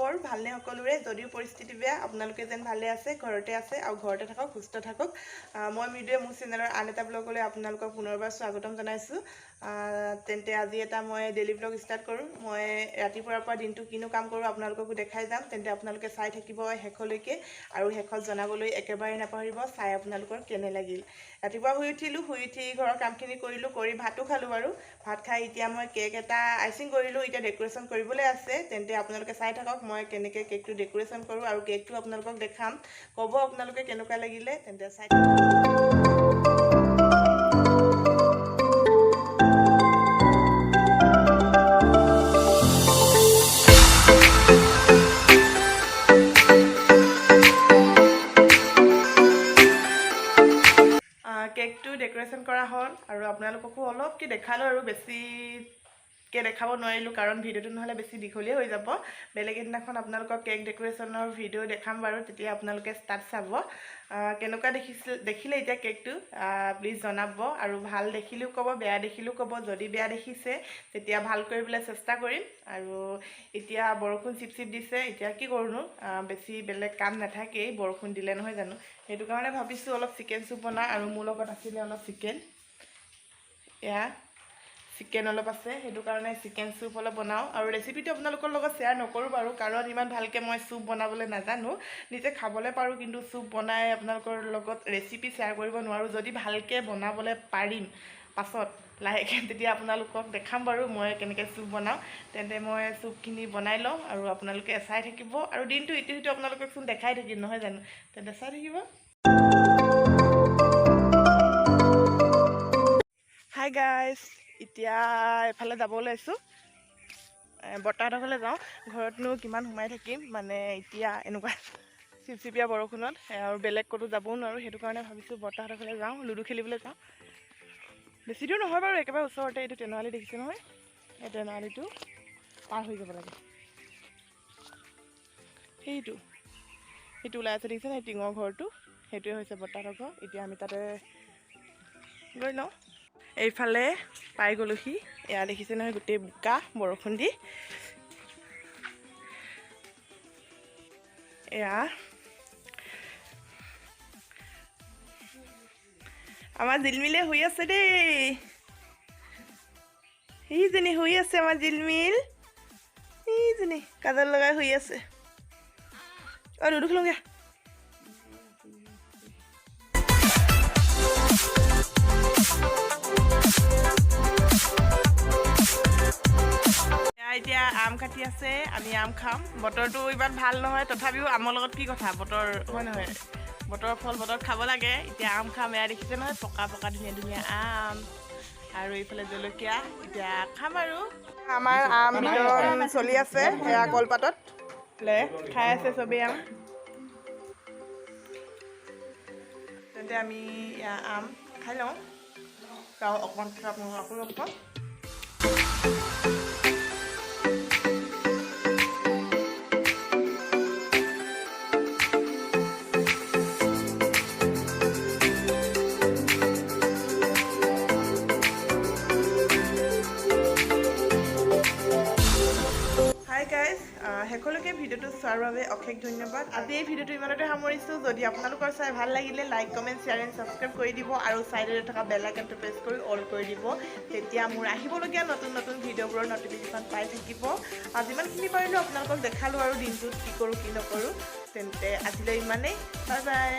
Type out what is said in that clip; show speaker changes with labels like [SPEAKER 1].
[SPEAKER 1] খবৰ? ভালনে সকলোৰে? যদিও পৰিস্থিতি বেয়া, আপোনালোকে যেন ভালে আছে, ঘৰতে আছে আৰু ঘৰতে থাকক, সুস্থ থাকক। মই মৃদুৱে মোৰ চেনেলৰ আন এটা ব্লগলৈ আপোনালোকক পুনৰবাৰ স্বাগতম জনাইছোঁ। তেন্তে আজি এটা মই ডেইলি ব্লগ ষ্টাৰ্ট কৰোঁ। মই ৰাতিপুৱাৰ পৰা দিনটো কিনো কাম কৰোঁ আপোনালোককো দেখাই যাম। তেন্তে আপোনালোকে চাই থাকিব শেষলৈকে আৰু শেষত জনাবলৈ একেবাৰে নাপাহৰিব চাই আপোনালোকৰ কেনে লাগিল। ৰাতিপুৱা শুই উঠিলোঁ, শুই উঠি ঘৰৰ কামখিনি কৰিলোঁ, কৰি ভাতো খালোঁ বাৰু। ভাত খাই এতিয়া মই কেক এটা আইচিং কৰিলোঁ, এতিয়া ডেক'ৰেশ্যন কৰিবলৈ আছে। তেন্তে আপোনালোকে চাই থাকক মই কেনেকৈ কেকটো ডেক'ৰেশ্যন কৰোঁ আৰু কেকটো আপোনালোকক দেখাম, ক'ব আপোনালোকে কেনেকুৱা লাগিলে। তেন্তে চাই কেকটো ডেক'ৰেশ্যন কৰা হ'ল আৰু আপোনালোককো অলপকৈ দেখালোঁ আৰু বেছিকৈ দেখাব নোৱাৰিলোঁ কাৰণ ভিডিঅ'টো নহ'লে বেছি দীঘলীয়া হৈ যাব। বেলেগ এদিনাখন আপোনালোকক কেক ডেক'ৰেশ্যনৰ ভিডিঅ' দেখাম বাৰু, তেতিয়া আপোনালোকে তাত চাব। কেনেকুৱা দেখিছিল দেখিলে এতিয়া কেকটো প্লিজ জনাব আৰু ভাল দেখিলেও ক'ব, বেয়া দেখিলেও ক'ব। যদি বেয়া দেখিছে তেতিয়া ভাল কৰিবলৈ চেষ্টা কৰিম। আৰু এতিয়া বৰষুণ চিপ চিপ দিছে, এতিয়া কি কৰোঁনো, বেছি বেলেগ কাম নাথাকেই বৰষুণ দিলে নহয় জানো। সেইটো কাৰণে ভাবিছোঁ অলপ চিকেন চুপ বনাওঁ আৰু মোৰ লগত আছিলে অলপ চিকেন, এয়া চিকেন অলপ আছে, সেইটো কাৰণে চিকেন চুপ অলপ বনাওঁ। আৰু ৰেচিপিটো আপোনালোকৰ লগত শ্বেয়াৰ নকৰোঁ বাৰু, কাৰণ ইমান ভালকৈ মই চুপ বনাবলৈ নাজানো। নিজে খাবলৈ পাৰোঁ কিন্তু চুপ বনাই আপোনালোকৰ লগত ৰেচিপি শ্বেয়াৰ কৰিব নোৱাৰোঁ। যদি ভালকৈ বনাবলৈ পাৰিম পাছত লাহেকৈ তেতিয়া আপোনালোকক দেখাম বাৰু মই কেনেকৈ চুপ বনাওঁ। তেন্তে মই চুপখিনি বনাই লওঁ আৰু আপোনালোকে চাই থাকিব আৰু দিনটো ইটো সিটো আপোনালোককচোন দেখাই থাকিম নহয় জানো, তেন্তে চাই থাকিব। হাই গাইজ, এতিয়া এফালে যাব ওলাইছোঁ, বৰ্তাহঁতৰ ঘৰলৈ যাওঁ। ঘৰতনো কিমান সোমাই থাকিম, মানে এতিয়া এনেকুৱা চিপচিপীয়া বৰষুণত আৰু বেলেগ ক'তো যাবও নোৱাৰোঁ। সেইটো কাৰণে ভাবিছোঁ বৰ্তাহঁতৰ ঘৰলৈ যাওঁ, লুডু খেলিবলৈ যাওঁ। বেছি দূৰ নহয় বাৰু, একেবাৰে ওচৰতে। এইটো তেনুৱালি দেখিছে নহয়, এই তেনুৱালিটো পাৰ হৈ যাব লাগে। সেইটো সেইটো ওলাই আছে দেখিছে নহয়, টিঙৰ ঘৰটো, সেইটোৱে হৈছে বৰ্তাহঁতৰ ঘৰ। এতিয়া আমি তাতে গৈ লওঁ। এইফালে পাই গ'লোহি, এয়া দেখিছে নহয় গোটেই বোকা বৰষুণ দি। এয়া আমাৰ জিলমিলে শুই আছে দেই, সেইজনী শুই আছে আমাৰ জিলমিল, সেইজনী কাজল লগাই শুই আছে। অ লুডু খেলোঁগে। এতিয়া আম কাটি আছে, আমি আম খাম। বতৰটো ইমান ভাল নহয়, তথাপিও আমৰ লগত কি কথা, বতৰ হয় নহয়, বতৰৰ ফল বতৰত খাব লাগে। এতিয়া আম খাম। এয়া দেখিছে নহয় পকা পকা ধুনীয়া ধুনীয়া আম আৰু এইফালে জলকীয়া। এতিয়া খাম আৰু আমাৰ আম বিতৰণ চলি আছে। এয়া কলপাতত খাই আছে চবেই আম। তেন্তে আমি এয়া আম খাই লওঁ আৰু অকণমান আকৌ লগ পাম। শেষলৈকে ভিডিঅ'টো চোৱাৰ বাবে অশেষ ধন্যবাদ। আজি এই ভিডিঅ'টো ইমানতে সামৰিছোঁ। যদি আপোনালোকৰ চাই ভাল লাগিলে like, comment, share and subscribe কৰি দিব আৰু ছাইডতে থকা বেল আইকনটো প্ৰেছ কৰি অল কৰি দিব, তেতিয়া মোৰ আহিবলগীয়া নতুন নতুন ভিডিঅ'বোৰৰ নটিফিকেশ্যন পাই থাকিব। আৰু যিমানখিনি পাৰিলোঁ আপোনালোকক দেখালোঁ আৰু দিনটোত কি কৰোঁ কি নকৰোঁ। তেন্তে আজিলৈ ইমানেই, বাই বাই।